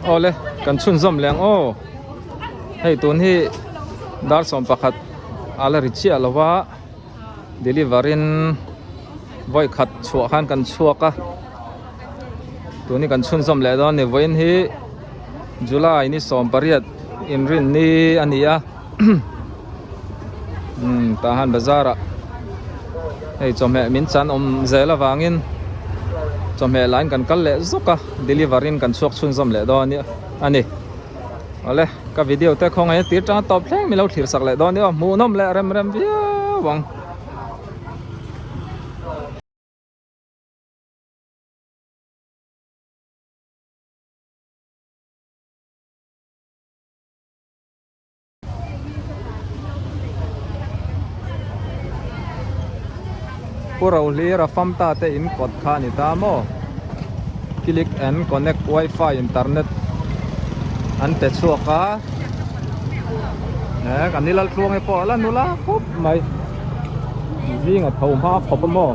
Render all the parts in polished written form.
Awle kan chhunzawm leh ang aw hei tun hi dar 11 a la ri chiah lo va deliver in vawi khat chhuah khan kan chhuak a tun hi kan chhunzawm leh dawn a ni vawiin hi July ni 18 inrin ni a ni a umm tah hian bazar ah hei chawhmeh min chan awm zel avangin chawhmeh lahin kan kal leh zuk a deliver in kan chhuak chhunzawm leh dawn a ni awle ka video te khawngaih a tir tang a tawp thleng min lo thlir sak leh dawn a ni aw hmuhnawm leh rem rem viau ang. Pu Rohlira Famta te in kawt kha a ni ta maw? Click and connect wifi internet an pe chhuak a eh kan ni Laltluangi pawh a la nula khawp mai zing a tho hma khawp a maw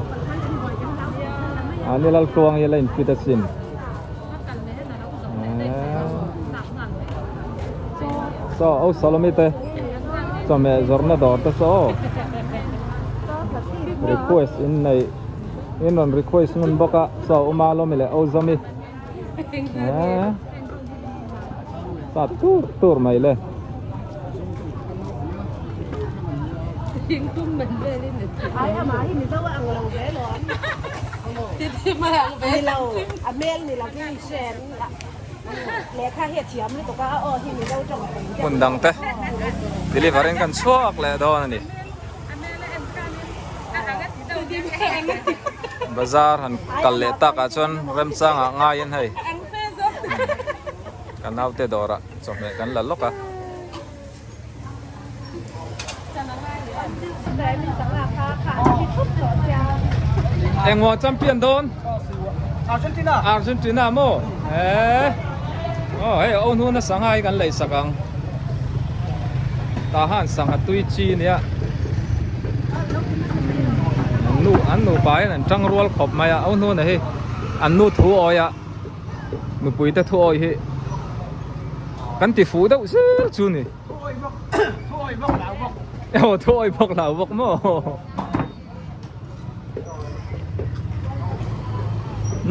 a ni Laltluangi la in fit asin. Saw au Salomi te chawhmeh zawrhna dawr te saw aw request in nei in rawn request ngun bawk a saw u Malomi leh au Zawmi eee sa tur tur mai le. Hmun dang te deliver in kan chhuak leh dawn a ni. Bazar han kal leh tak ah chuan remchang ah ngai in hei ka naute dawr ah chawhmeh kan la lawk a. Engmaw champion dawn? Argentina. Argentina maw? Eh. Oh, hei o hnu na sangha hi kan lei sak ang. Tah han sangha tui chi nia. Nu an nu pa hian an tang rual khawp mai a o hnu na hi an nu thu awi a. Nupui te thu awi hi kan ti fuh deuh zel chu ni. Thu awi bawk thu awi bawk lau bawk. Aw thu awi bawk lau bawk maw.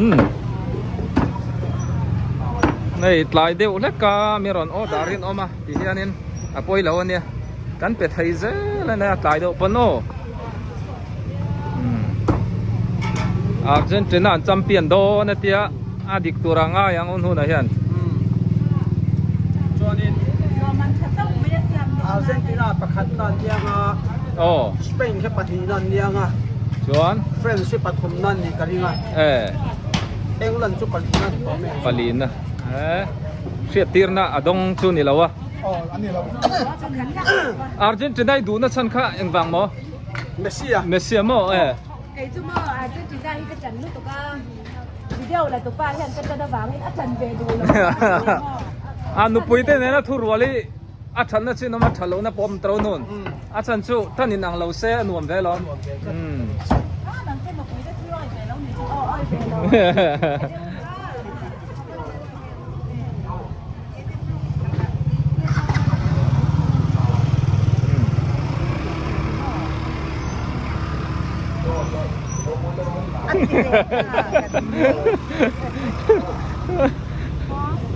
Umm. Nei tlai deuh hlek a mi rawn order in awm a ti hianin a pawi lo ania kan pe thei zel ania tlai deuh pawn aw. Argentina an champion dawn a tia a dik tur a ngai ang un hunah hian. Chuanin Argentina pakhat na an niang a Aw Spain khi pahnih na an niang a Chuan France hi pathum na an nih ka ring a Eh England chu pali na an ni tawh mai ang. Pali na eh hriattirna a dawng chu ni lo a. Aw a ni lo. Argentina i duhna chhan kha engvang maw? Messi a. Messi a maw e. Kei chu maw Argentina hi ka ṭan lutuk a, video la tupa hian ka ṭan avangin a ṭan ve duh lo A nupui te nena thu rual hi a ṭhatna chin awm a ṭhat lohna pawh a awm tro nun. A chhan chu ṭan in ang lo se a nuam ve lo. Nang te nupui te thu awi ve lo ni chu aw awi ve lo.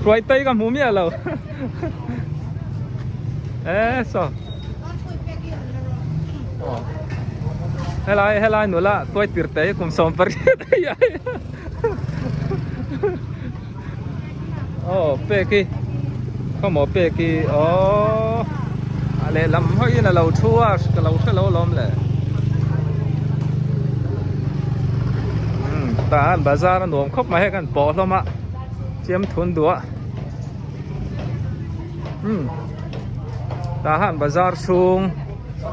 Hruai tei ka hmu miah lo. E saw. Helai helai nula tuai tir te kum 18 ai. Aw peki khawmaw peki aww a lehlam hawiin a lo thu a ka lo hre lo alawm le umm tah hian bazar a nuam khawp mai hei kan pawh hlawm a chiam thun duh a umm tah hian bazar chhung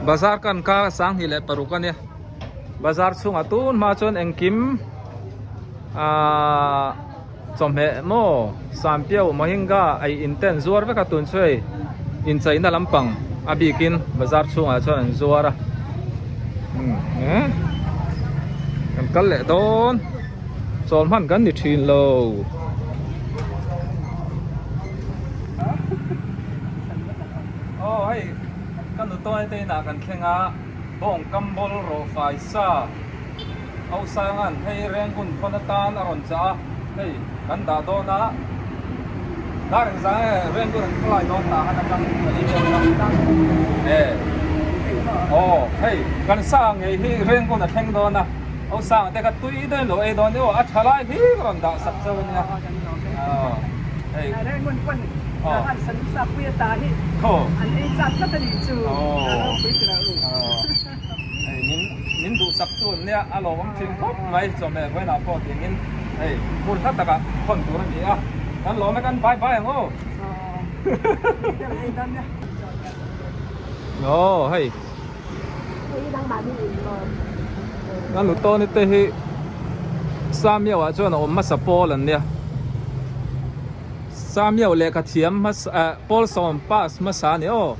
bazar kan kar a 26 a nia bazar chhungah tun hma chuan engkim. Ahh chawhmeh maw Sampiau Mohinga ei in te an zuar vek a tun chu hei incheina lampang a bikin bazar chhungah chuan an zuar a umm kan kal leh dawn chawl hman kan ni thin lo. tawi te inah kan thleng a, bawng kam bawl rawh fai sa Ausanga'n hei Rengun thawn atan a rawn chah a, hei kan dah dawn a, dar engzah nge Rengun an fly dawn tah han atang ka li deuh a, e aw hei kan sa ngei hi Rengun a thleng dawn a, Ausanga te kha tui dawn lo ei dawn aw a tha lai hlir a rawn dah sak chauh a nia, aw hei. Rengun pawn han san sa pui a ta hi an ei chak tlat a nih chu a ropui tira u. Hei min min duhsak chu an nia a lawmawm thin khawp mai chawhmeh vawiinah pawh tingin hei hmun hla takah khawn tur a ni a kan lawm e kan bye bye ang aw. Aw hei kan nu tawni te hi Samiau ah chuan a awm hmasa pawl an nia Samiau lehkha thiam hmasa eh pawl sawm pass hmasa a ni aw.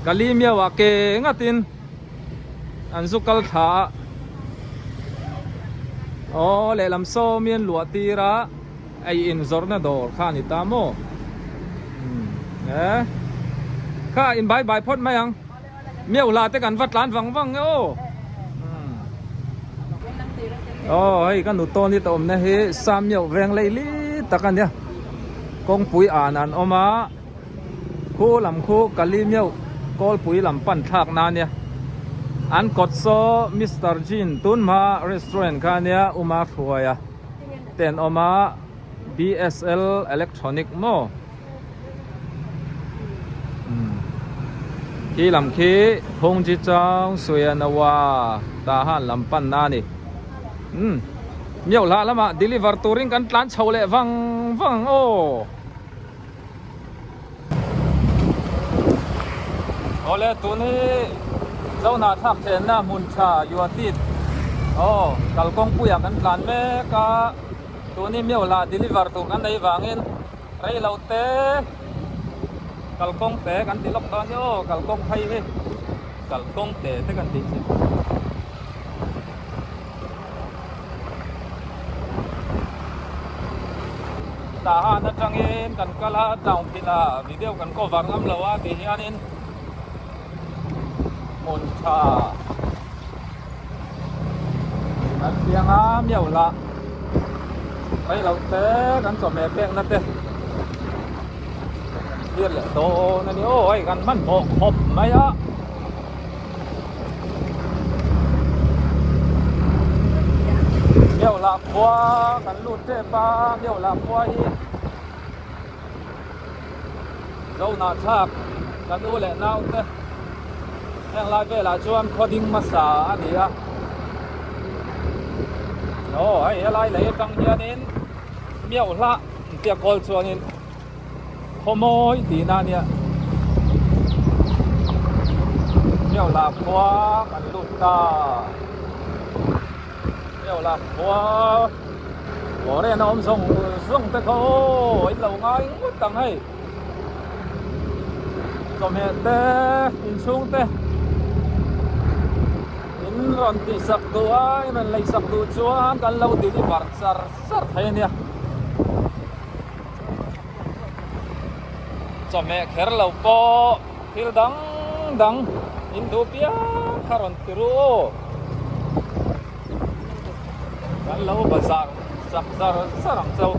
Kalimiau ah ke ngatin an zu kal thla a, aw lehlam sawm in luah tir a ei in zawrhna dawr kha a ni ta maw umm e kha in bai bai phawt mai ang miau hla te kan va tlan vang vang nge aw umm aw hei ka nu tawn hi ta awmna hi Samiau veng lei li tak a nia kawngpui an an awm a. Khu lam khu Kali meuh kawlpui lam pan thlak na nia. An kawt saw Mister Jin tun hma restaurant kha nia Uma Hruaia te an awm a BSL Electronic maw umm khi lam khi Phungji Chang Suianawa tah han lam pan na a ni umm meuh hlah lamah deliver turin kan tlan chho leh vang vang ang aw. Awle tun hi Zohnah thlak thenna hmun tha Yuatit aw kalkawngpuiah kan tlan mek a tun hi Myohla deliver tur kan nei vangin rei lo te kalkawng te kan ti lawk dawn ni aw kalkawng phei hi kalkawng te te kan tih thin. Tahan atangin kan kal a town philh a video kan cover ngam lo a ti hianin hmun tha kan piang a miau lah rei loh te kan chawhmeh pek na te kan thlir leh dawn a ni aw hei kan hmanhmawh khawp mai a. Meuhlah khua kan lut tep a Meuhlah khua hi Zohnah thlak kan u leh nau te heng lai velah chuan khaw ding hmasa a ni a aw hei helai lei atang hianin Meuhlah tia kawl chuanin Khaw mawi tihna a nia. Miola khua kan lut ta. Miola khua Foreign a awm zawng zawng te kha aw in lo ngai ngawt ang hei. Chawhmeh te inchhung te in rawn tihsak duh a in rawn leisak duh chuan kan lo deliver char char thei a nia. Chawhmeh kher lo pawh thil dang dang in duh piang kha rawn ti ru aw. Kan lo bazar chak zar zar ang chauh.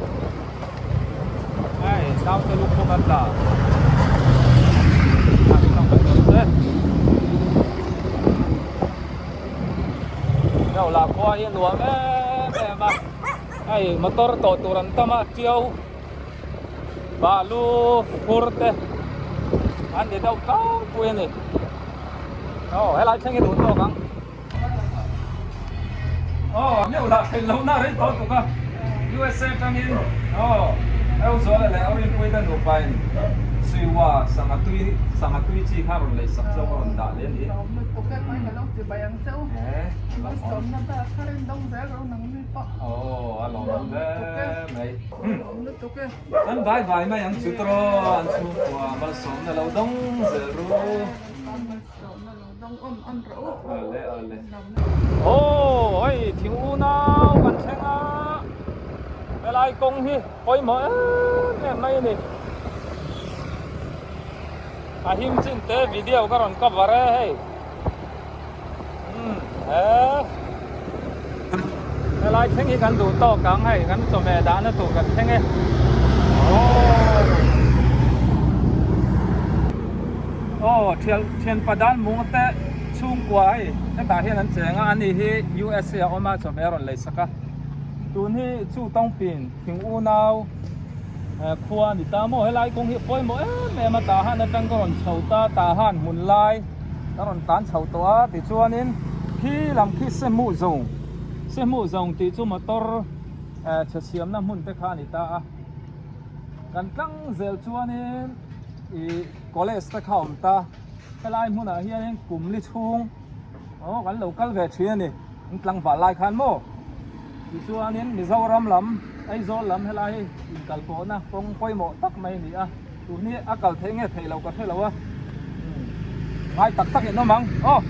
Hei naute lukhum a tla. Heuh lah khua hi a nuam em em a. Hei motor tawh tur an tam a tiau balu phur te an ni deuh tlangpui a ni aw helai thleng hi duh tawk ang aw meuh lah thlen loh na rei tawh tuk a USA atangin aw Euzuala leh Aurinpui te nupa in Suiwa sangha tui sangha tui chi kha rawn lei sak chauh a rawn dah leh a ni. Aw a lawm hle mai. An vai vai mai ang chu tawh an chhungkua malsawmna lo dawng zel ru. Awle awle. Aw hei thing unau kan thleng a helai kawng hi pawimawh em em mai a ni. A him chin te video ka rawn cover e hei. Umm he helai thleng hi kan duh tawk ang hei kan chawhmeh dahna tur kan thleng e. Aw thian thianpa dan mung te chhungkua hei hetah hian an cheng a ani hi USA a awm a chawhmeh a rawn lei sak a tun hi chu tawngpin thing unau khua a ni ta maw helai kawng hi a pawimawh em em a tah han atang ka rawn chho ta tah han hmun lai ka rawn tlan chho tawh a tichuanin khi lam khi sehmuh zawng sehmuh zawng tih chu motor chhe siamna hmun te kha a ni ta a kan tlang zel chuanin ih college te kha a awm ta helai hmunah hianin kum li chhung aw kan lo kal ve thin a ni an tlangval lai khan maw tichuanin Mizoram lam Aizawl lam helai hi inkalpawhna kawng pawimawh tak mai a ni a. Tun hi a kal theih nge theih lo ka hre lo a, ngai tak tak in awm ang. Aw,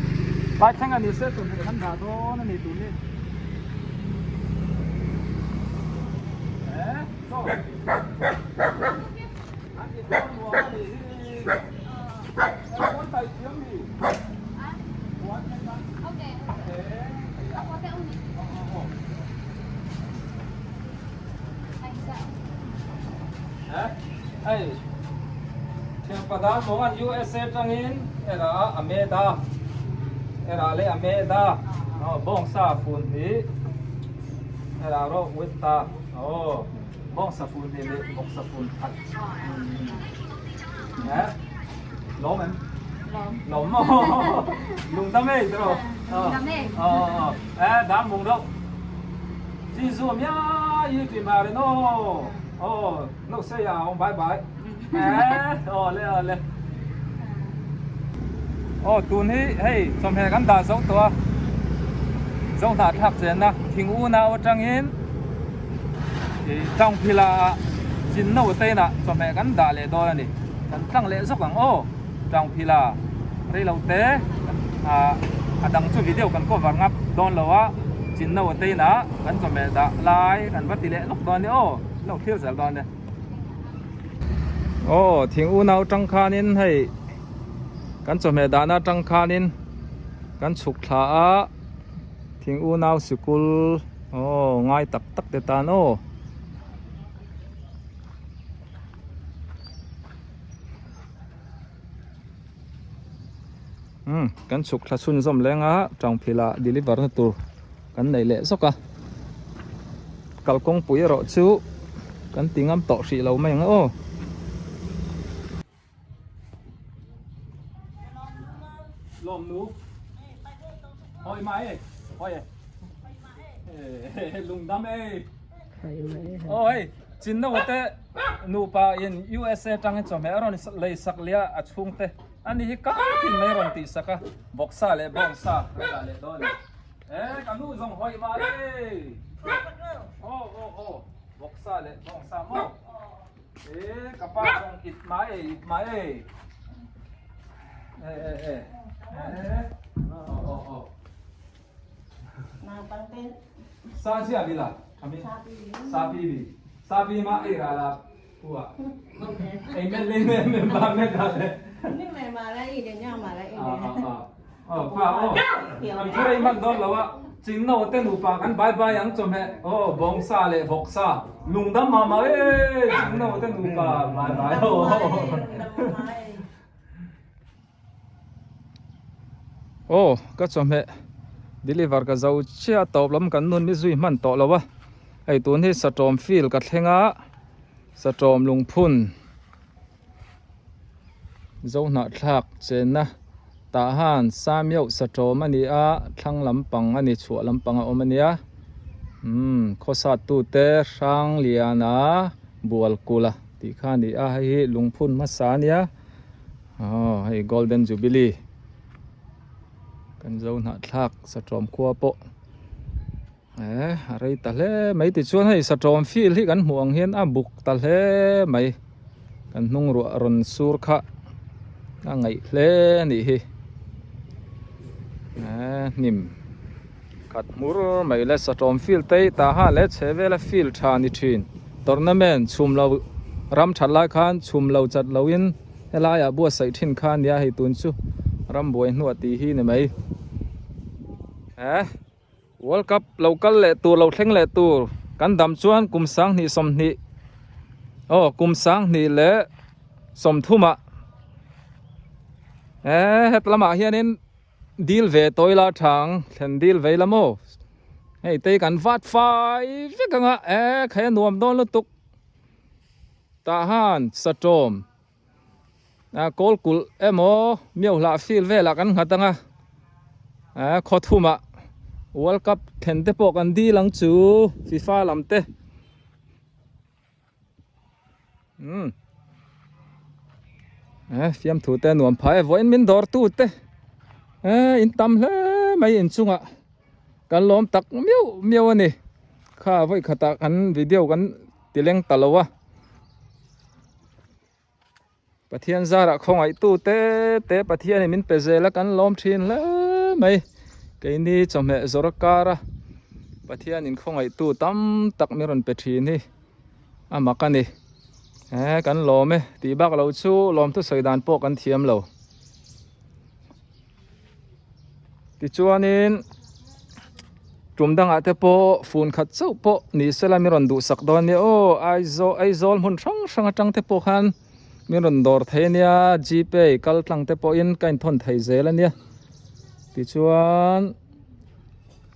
lai thleng a ni se tun hi kan dah dawn a ni tun hi. E, chaw. An ti dawn nuam a ni hi. E, puan tai thiam mi. Puan thleng a. Okay. E, Hei thianpa dang maw an USA tangin era a meda era leh a meda aw bawngsa fun hi era rawh wet ta aw bawngsa fun hi leh bawksa fun khat eh lawm em lawm maw lungdam ei tiraw aw eh dang mung deuh. Jizu mia yi ti ma re no oh no say ya ong bye bye eh oh le oh le oh tun hi hei chawmheh kan dah zo tawh a zo hnah thlak chen a thing unau atangin ih tangphila ah chin no te inah chawmheh kan dah leh dawn a ni kan tlang leh zawk ang aw tangphila reilo te ah a dang chu video kan cover ngap dawn lo a chin no te inah kan chawhmeh dah lai kan va ti leh lawk dawn nia aw lo thlir zel dawn nia aw thing unau tang khanin hei kan chawhmeh dahna tang khanin kan chhuk thla a thing unau sikul aw ngai tak tak te tan aw. Umm kan chhuk thla chhunzawm leng a tangphil ah deliver na tur kan nei leh zawk a kalkawngpui erawh chu kan ti ngam tawh hrih lo mai ang aw. Lawmnu hawi mai e hawi e lungdam e aw hei chin no te nupa in USA tangin chawhmeh a rawn lei sak leh a a chhungte ani hi kartin mai rawn tih sak a bawksa leh bawngsa a dah leh dawn a ni e ka nu zawng hawi mai e aw aw aw bawksa leh bawngsa maw e ka pa zawng it mai e it mai e e e e e aw aw aw Sa zia bi la thami sa pi bi sa pi ma ei ra la pu a ei men le men men ba men da le Ni me ma la i de nya ma la i de oh pa oh an thurei man don lo a ching no te nu pa kan bye bye ang chawhmeh oh bawng sa leh vawk sa lungdam ma ma e ching no te nu pa bye bye oh Aw ka chawhmeh deliver ka zo chiah tawp lam kan nun hi zui hman tawh lo a hei tun hi satawm field ka thleng a satawm lungphun zo hnahthlak chenna tah han samioh satawm a ni a thlang lampang a ni chhuah lampang a awm a nia umm khawsat tute Hrangliana Bualkula tih kha a ni a hei hi lungphun hmasa a nia. Aw hei golden jubilee kan zo hnahthlak satawm khua pawh eh a rei ta hle mai tichuan hei satawm field hi kan hmuh ang hian a buk ta hle mai kan hnung ruah rawn sur kha a ngaih hle a nih hi eh hnim khat hmur mai le satawm field te hi tah han leh chhe vela field tha a ni thin tournament chhum lo ram that lai khan chhum lo chat lo in. Helaiah buatsaih thin kha ania hei tun chu rambuai hnuah tih hi ni mai. Eh World Cup lo kal leh tur lo thleng leh tur kan dam chuan kum sanghnih sawmhnih aw kum sanghnih leh sawmthumah eh het lamah hianin dil ve tawi la thang thlen dil vei la maw hei te hi kan vat fai vek ang a eh khai a nuam dawn lutuk tah han satawm ah kawl kulh emaw miau hlah field velah kan nghat ang a ah khaw thumah world cup thlen te pawh kan dil ang chu fifa lam te umm eh fiamthu te nuam phai a vawiin min dawr tu te eh in tam hle mai inchungah kan lawm tak miau miau a ni kha vawi khatah kan video kan ti leng ta lo a. Pathian zarah khawngaihtu te te Pathianin min pe zel a kan lawm thin hle mai. Keini chawhmeh zawrh kara Pathianin khawngaihtu tam tak min rawn pe thin hi a mak a ni. He kan lawm e tih bak lo chu lawmthu sawi dan pawh kan thiam lo. Tichuanin tum dangah te pawh fun khat chauh pawh ni sela min rawn duhsak dawn nia aw Aizawl Aizawl hmun hrang hrang atang te pawh khan min rawn dawr thei ania gpay kal tlang te pawhin ka inthawn thei zel ania tichuan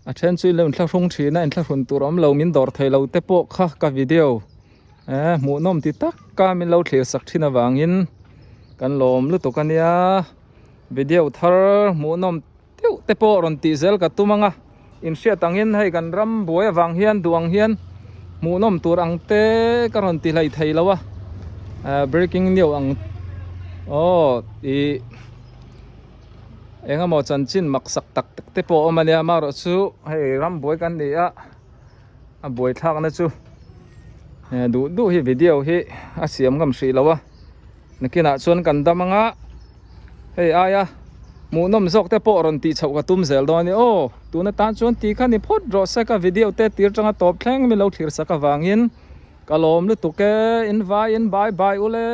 a then chu inlo inthlahrung thin a inthlahrun tur awm lo min dawr thei lo te pawh kha ka video eh hmuhnawm ti tak a min lo thlir sak thin avangin kan lawm lutuk ania. Video thar hmuhnawm deuh te pawh rawn tih zel ka tum ang a, inhriat angin hei kan ram buai avang hian duh ang hian hmuhnawm tur ang te ka rawn ti hlei thei lo a, breaking news ang aw ih eng emaw chanchin maksak tak tak te pawh a awm ania amaherawhchu hei ram buai kan ni a, a buaithlakna chu duh duh hi video hi a siam ngam hrih lo a. Nakinah chuan kan dam anga hei aia hmuhnawm zawk te pawh rawn tih chhoh ka tum zel dawn a ni aw. Tun atan chuan ti kha ni phawt rawh se ka video te tir tanga tawp thleng min lo thlir sak avangin ka lawm lutuk e in vai in bye bye ule.